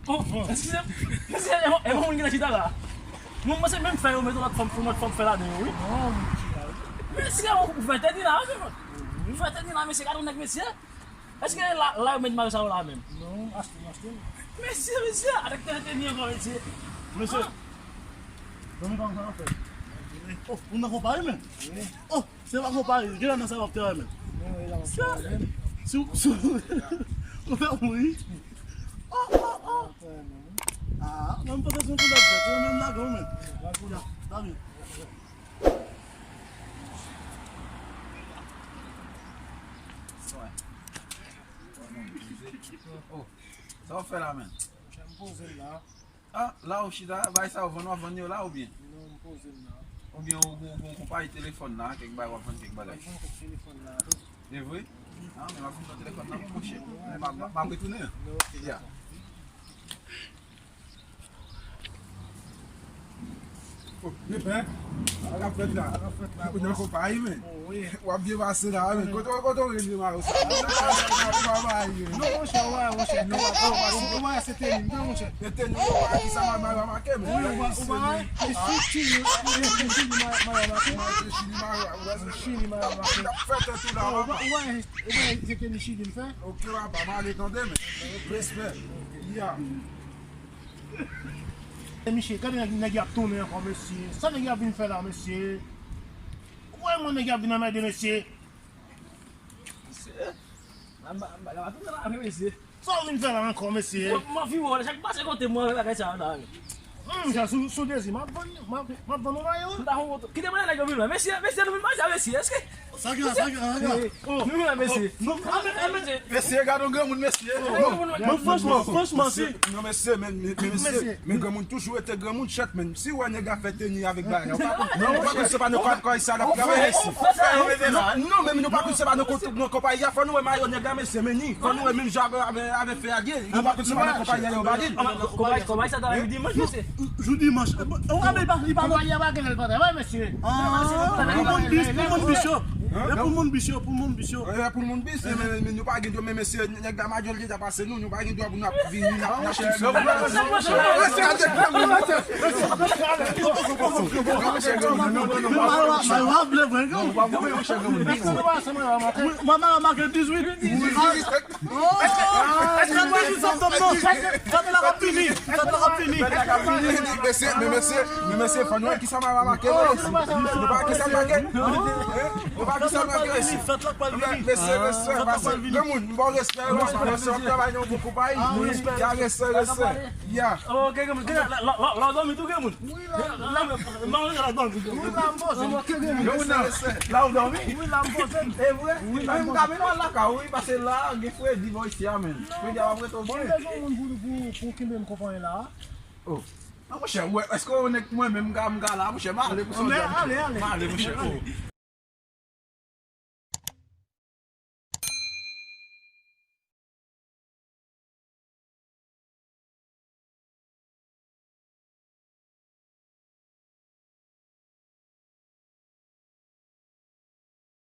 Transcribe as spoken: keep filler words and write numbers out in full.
Oh, oh, eskize m. Mesye, e bon, e bon moun ki nan chita la. Mwen, mwen se menm fè yo mete lòt fanm, lòt fanm fè ladan yo, wi. Non, moun ki la, wi. Mesye, ou, ou fè tèt ni la, wi. Ou fè tèt ni la, mesye, gade yon nèg, mesye. Èske la, la yo met mari sa yo la menm? Non, achte, m achte. Mesye, mesye, avèk tèt ni ankò, mesye. Mesye. Ah. Zanmi pa m, sa n ap fè? Oh, ou nan konpayi, men? Wi. Oh, se pa konpayi, gen la nan sa w ap travay, men. Non, e la w ap travay, men. Si w, si w, ou fè mouri. Oh, oh, oh. Ah, mwen m panse se yon koulèv vèt, mwen menm lage w, men. Ya, lage w. Oh, sa w fè la, men? M poze m la. Ah, la ou chita, bay sa ou vann, w ap vann yo la oubyen? Non, m poze m la. Oubyen ou gon, gon konpayi telefòn la, kèk bagay w ap vann kèk bagay? M vann kèk telefòn la tou. E vre? Ah, men m ap vin pran telefòn nan pou monchè. M ap, m ap retounen. Ok, ya. Oh, men pè, sa k ap fèt la? Sa k ap fèt la, bòs? Ou nan konpayi, men. Oh, wi. W ap byen pase la, men. Kote, kote w rele mayo sa? Ou nan travay, men. Non, monchè, w wè, monchè, non, w wè, se teni m, non, monchè. Se teni m, w wè, ki sa m al mayo a make, men. Wi, w wè, w wè, e si tini, e si tini mayo a make. Se teni mayo a make. Ou wè, se teni mayo a make. Ou wè, se teni chili m fè. Ok, papa, m ale tande, men. Respè. Ya. E mesye, gade nèg, nèg y ap tounen ankò, mesye. Sa nèg y ap vin fè la, mesye? Ou wè, mwen, nèg y ap vin anmède, mesye. Mesye, m ap, m ap, m ap tounen la, mesye. Sa w vin fè la ankò, mesye? Mwen, mwen vin wè, chak pase kote mwen, bagay sa yo la, wi. Hmm, jan sou, sou dezi, m ap vann, m ap, m ap vann yon mayo. M ta fon foto. Kite mwen nèg yo vin la. Mesye, mesye, nou vin manje, mesye. Èske Sa gen, sa gen, sa gen. Oh, nou la, mesye. Oh, non, men, men, men, mesye, gade yon granmoun, mesye. Oh, non, men franchman, franchman, si. Non, mesye, men, men, men, mesye, men granmoun toujou rete granmoun, chat, men. Si w wè nèg la fè teni avèk bagay, ou pa konn, non, ou pa konn se pa nan kò, kò sa l ap travay, mesye. Non, non, men nou pa konn se pa nan kò, nan konpayi a, fò nou wè mayo nèg la, mesye, men ni, fò nou wè menm jan avè, avè, avè fè a gen, nou pa konn se pa nan konpayi a yo ba li. Konpayi, konpayi sa ta vin dimanch, mesye. Jou dimanch. Ou ka li pa, li pa. Konpayi a pa gen lè l pa travay, mesye. Ah, pou moun bis, pou moun bis yo. E pou moun bis yo, pou moun bis yo. E pou moun bis, men, men nou pa gen dwa, men mesye, nèg la majorite ta pase nou, nou pa gen dwa pou n ap vini, n ap, n ap kite yo. Mesye, gade granmoun. Mesye, gade granmoun. Mayo a vle vre, granmoun. Wi, mayo a make dizuit. Dizuit. Èske, èske nou pa di septanm non? Fèt la k ap fini. Fèt la k ap fini. Mesye, men mesye, men mesye, fò nou wè kisa m ap make, mesye. Nou pa kisa m make? Nou pa kisa m make, mesye. Fèt la k pral vini. Mesye, respè, pase. Granmoun, m ba w respè, respè, respè, w ap travay nan yon bon konpayi. Ya, respè, respè. Ya. Ok, granmoun, la, la, la, la, w dòmi tou, granmoun? Wi, la. La, la, la, la, la, dòmi. Wi, la, m poze. Granmoun nan, la ou dòmi? Wi, la, m poze. E vre? Wi, la, m poze. Mwen, m ka mennen w al lakay ou, wi, paske la, gen fredi bò isi a, men. Fredi a p ap rete w byen. Bon, m bezwen moun pou, pou, pou kenbe m konpayi la. Oh. Non, monchè, ou wè, èske ou nèg mwen menm, m ka, m ka la, monchè, m ale pou sòti. Men ale, ale. M ale, monchè, oh.